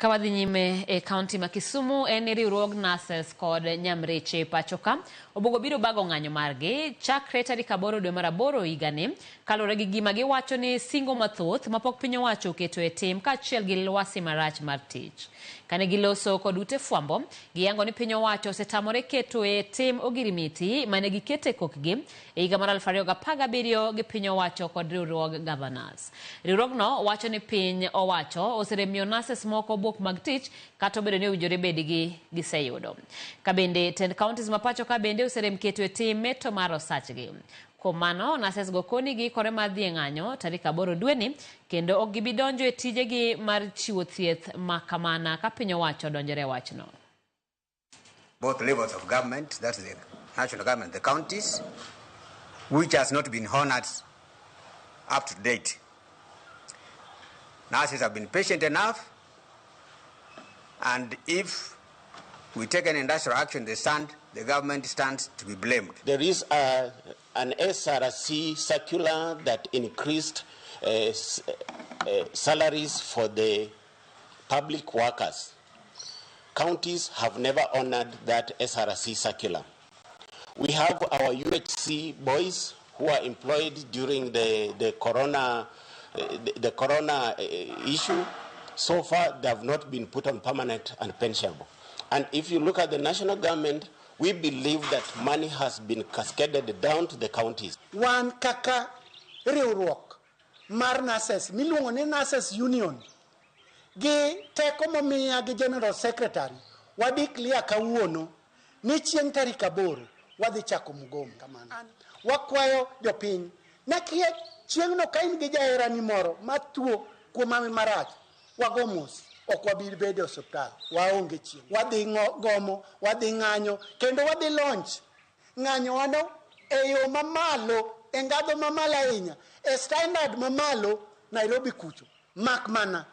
Ka wadhi nyime e kaunti ma Kisumu en ni riwruog nurses kod nyamreche pacho ka obugo biro bago ng'anyo margi chakre tarik 8 dwe mar 8 higani kaluwore gi gima giwacho ni singo mathoth mapok piny owacho oketo e tim kaachiel gi lwasi marach mar tich. Kane giloso kod ute fwambo, giyango ni piny owacho osetamore keto e tim ogirimiti mane giketo e kokgi e higa mar 2017 gi piny owacho kod riwruog governors. Riwruogno wacho ni piny owacho oseremiyo nurses moko buok mag tich kata obedo ni owinjore bedgi giseyudo. Ka bende tend counties ma pacho ka bende oserem keto e tim meto mar osachgi. Kuom mano, nurses go koni giikore mar dhi e ng'anyo tarik 8 dweni kendo ok gibi donjo e tijegi mar chiwo thieth ma kamana ka piny owacho odonjore e wachno. Both levels of government, that's the national government, the counties, which has not been honored up to date. Nurses have been patient enough, and if we take an industrial action, the government stands to be blamed. There is an SRC circular that increased salaries for the public workers. Counties have never honored that SRC circular. We have our UHC boys who are employed during the corona issue. So far, they have not been put on permanent and pensionable. And if you look at the national government, we believe that money has been cascaded down to the counties. Wan kaka riwruok mar nurses miluongo ni Nurses Union gi teko momiya gi General Secretary wa declare kawuono ni chieng' tarik 8 wadhi chako mgomo. Kamano. Wakwayo jopiny nakia chieng'no ka in gi jaherani moro matuo kuom hawi marach wago mos ok wabi bedo e osiptal waonge chieng' wadhi gomo wadhi ng'anyo kendo wadhi launch ng'anyo wano e yo mamalo e ngadho mamalo ahinya e standard mamalo Nairobi kucho mak mana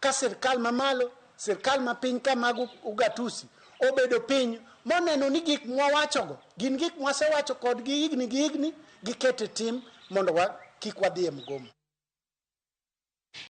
ka sirkal mamalo sirkal mapiny ka mag ugatusi obedo piny moneno ni gik mwawachogo gin gik mwasewacho kodgi higni gi higni gikete tim mondo kik wadhi e mgomo.